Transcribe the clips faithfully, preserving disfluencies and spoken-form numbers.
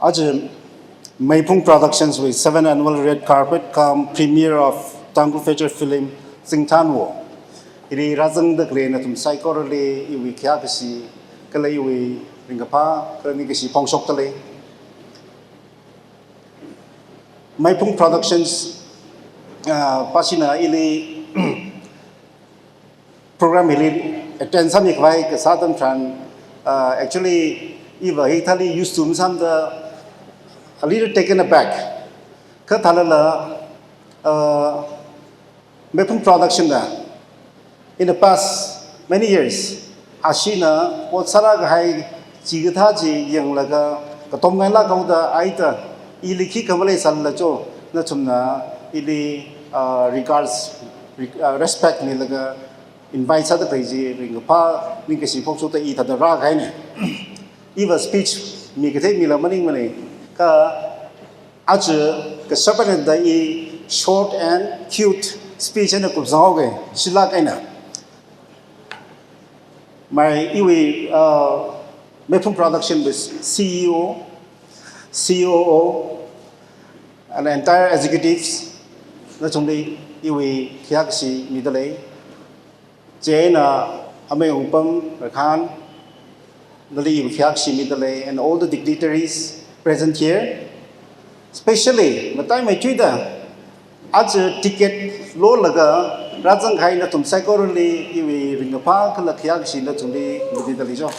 Aja Meiphung Productions wui seventh annual red carpet cum premiere of Tangkhul feature film Zingthanwo hili rāzangda khalei nathum saikorali iwui khayākashi kala iwui ringkaphā kala ningkashi phongshokda lei. Meiphung Productions, ah, pāshina ili program hili attend sāmikhavai kasā atam tharan, ah, actually, iva hithāli used to masāmada a little taken aback. Kha thālala, ah, Meiphung Production na, in the past many years, ashina ot sārākahai chikathā chi yanglaga katomngailāk haoda aita, ili khikha maleisālala cho, nathumna ili, ah, regards, re-, ah, respect milaga invite sāda khalei chi ringkaphā ningkashi phongshokda i thāda rākahaina. Iva speech mi kathei mila maningmana. Kha aja kashapanada i short and cute speech eina kupsanghaoga, shilāk eina. Mai iwui, uh, Meiphung Production wui C E O, C O O, and entire executives, nathumli iwui khayākashi mida lei. Chieina Amei Ungpam Rakhan, nali iwui khayākashi mida lei, and all the dignitaries present here. Especially, mataimeithuida, aja ticket lolaga rāzangkahai nathum saikorali iwui ringkaphā kala khayākashi nathumli mida lei cho.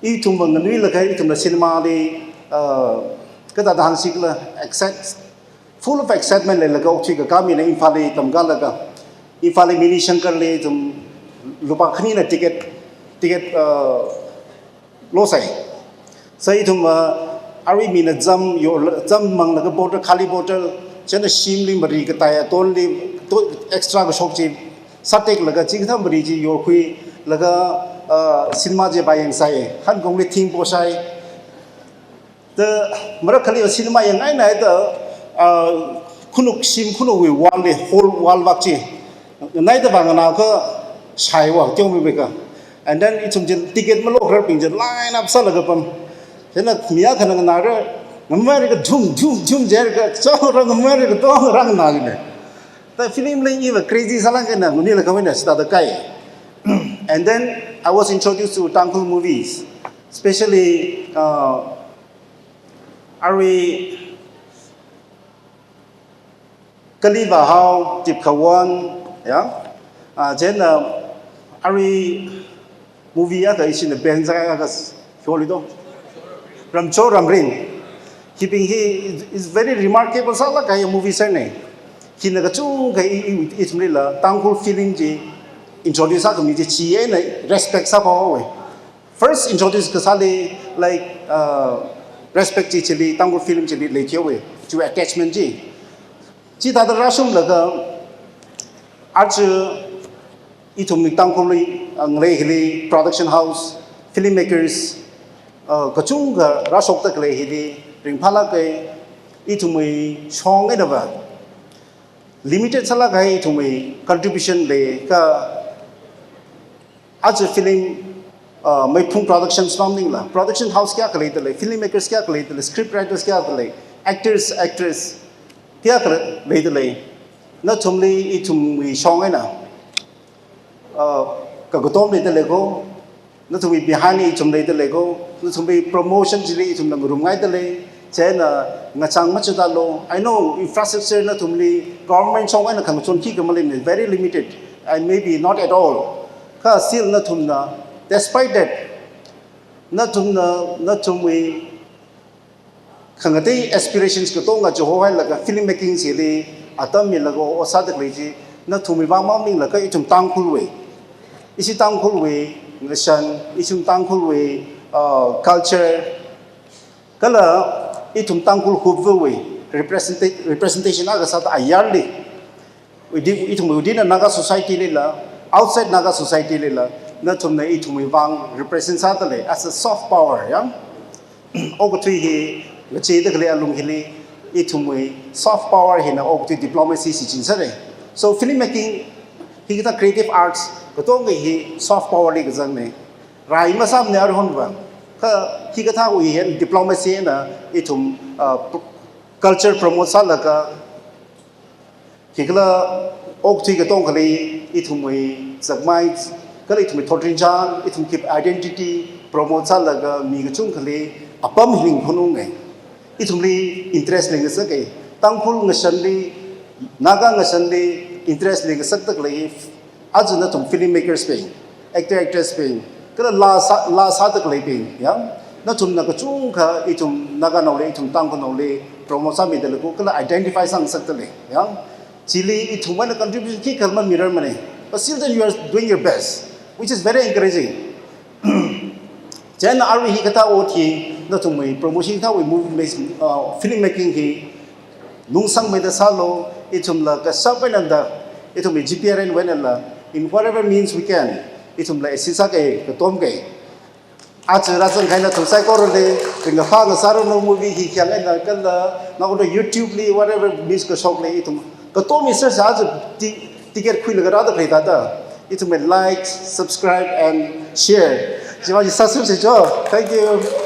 Ithumva nganuilakha ithumna cinema li, uh, kathāda hāngsi khala, excite-, full of excitement leilaga okthui kakā mina Imphalli tamkālaga, Imphalli Mini Shankarli ithum lupā khanina ticket, ticket, uh, losai. Sā ithum, uh, arui mina zam yo, zam manglaga bottle, khali bottle, chieina shimli mari katai, atonli, to extra kashok chi sāteklaga chikathā mari chi yorkhuilaga, uh, cinema chi vāyangsai. Hankongli thing posai. Thāda marakhali cinema yangngaina thāda, ah, khanuk shim khanukwui wall li, whole wall vak chi. Naida vānganā kha shaiwa, tiong mi beka. And then ithum chi ticket malokrarbing chi line up sālaga pam. Chieina mi akhana nganāra, ngamara ka dhum, dhum, dhum jiakha, chora ngamara ka tong rang na ne. Thāda film li iva crazy sālāk eina, ngunilakha mina sāda kai. And then I was introduced to Tangkhul movies, especially, uh, Arui Kali Vahao, Tipkhawan, ya. Ah, chieina, ah, arui movie akha ishina Benza akha s-, holi do. Ramcho Ramrin. Hibing hi is, is very remarkable sālāk kahai movie sāna. Hina kachungkha i, i, i, ithumlila Tangkhul film chi introduce sākhami chi chieina respect sāphāhaowa. First introduce kasāli, like, uh, respect chi chili, Tangkhul film chili leithuihaowa, chiwui attachment chi. Chithāda rāshunglaga, aja ithumwui Tangkhulli, uh, ngalei hili, production house, filmmakers, uh, kachungkha rāshokda khalei hili, ringphālāka, ithumwui shong einava limited sālāk kahai ithumwui contribution lei, kha aja film, uh, Meiphung Productions maningla, production house kayākha leida lei, filmmakers kayākha leida lei, script writers kayākha lei, actors, actress kayākha leida lei. Nathumli ithumwui shong eina, uh, kakatom leida lei ko, nathumwui behind li ithum leida lei ko, nathumwui promotion chili ithumna ngarumngaida lei, chieina ngachang machāda lo. I know infrastructure nathumli government shong eina khangachon khikha maleimana, very limited. And maybe not at all. Kha still nathumna, despite that, nathumna, nathumwui khangatei aspirations katonga chihohailaga filmmaking chili atam milaga ot sāda khalei chi, nathumwui vang maninglaga ithum Tangkhulwui, ishi Tangkhulwui ngashan, ithum Tangkhulwui, uh, culture, kala ithum Tangkhul hupvawui representa-, representation akha sāda ayarli, within, ithum within a Naga society lila, outside Naga society lila, nathumna ithumwui vang represent sāda lei as a soft power, ya. Okathui hi ngacheeda khalei alung hili, ithumwui soft power hina okathui diplomacy shichin sāra. So filmmaking, hikathā creative arts katonga hi soft power li kazangna. Rai masāmana aruihonva. Kha hikathāwui eina diplomacy eina ithum, uh, culture promote sālaga, khikhala okathui katongali ithumwui zakmai, kala ithumwui thotrinchān, ithum kip identity promote sālaga mi kachungkhali apam hi lingphununge. Ithumli interest leingasake. Tangkhul ngashanli, Naga ngashanli interest leingasakdalei. Aja nathum filmmakers bing, actor actress bing, kala laa sā, laa sādaleibing, ya. Nathumna kachungkha ithum Naganaoli, ithum Tangkhulnaoli promote sāmidalei ko, kala identify sāngasakdalei, ya. Chili ithumwui eina contribution khikha mamirarmane. But still then you are doing your best, which is very encouraging. Chieina arui hikathā ot hi, nathumwui promotion kathāwui movie making, uh, film making hi lungsangmeida sālu, ithumla kashap einada, ithumwui G P R N wui einala, in whatever means we can, ithumla assist sāke, katomke. Aja rāzangkahai nathum saikorali ringkaphā ngasāranu, movie hi khayang eina kala, naoda YouTube li, whatever means kashokli ithum katom research aja ti-, ticket khuilaga rādakhalei thāda. Ithumwui like, subscribe and share. Chiwui sāsui chicho. Thank you.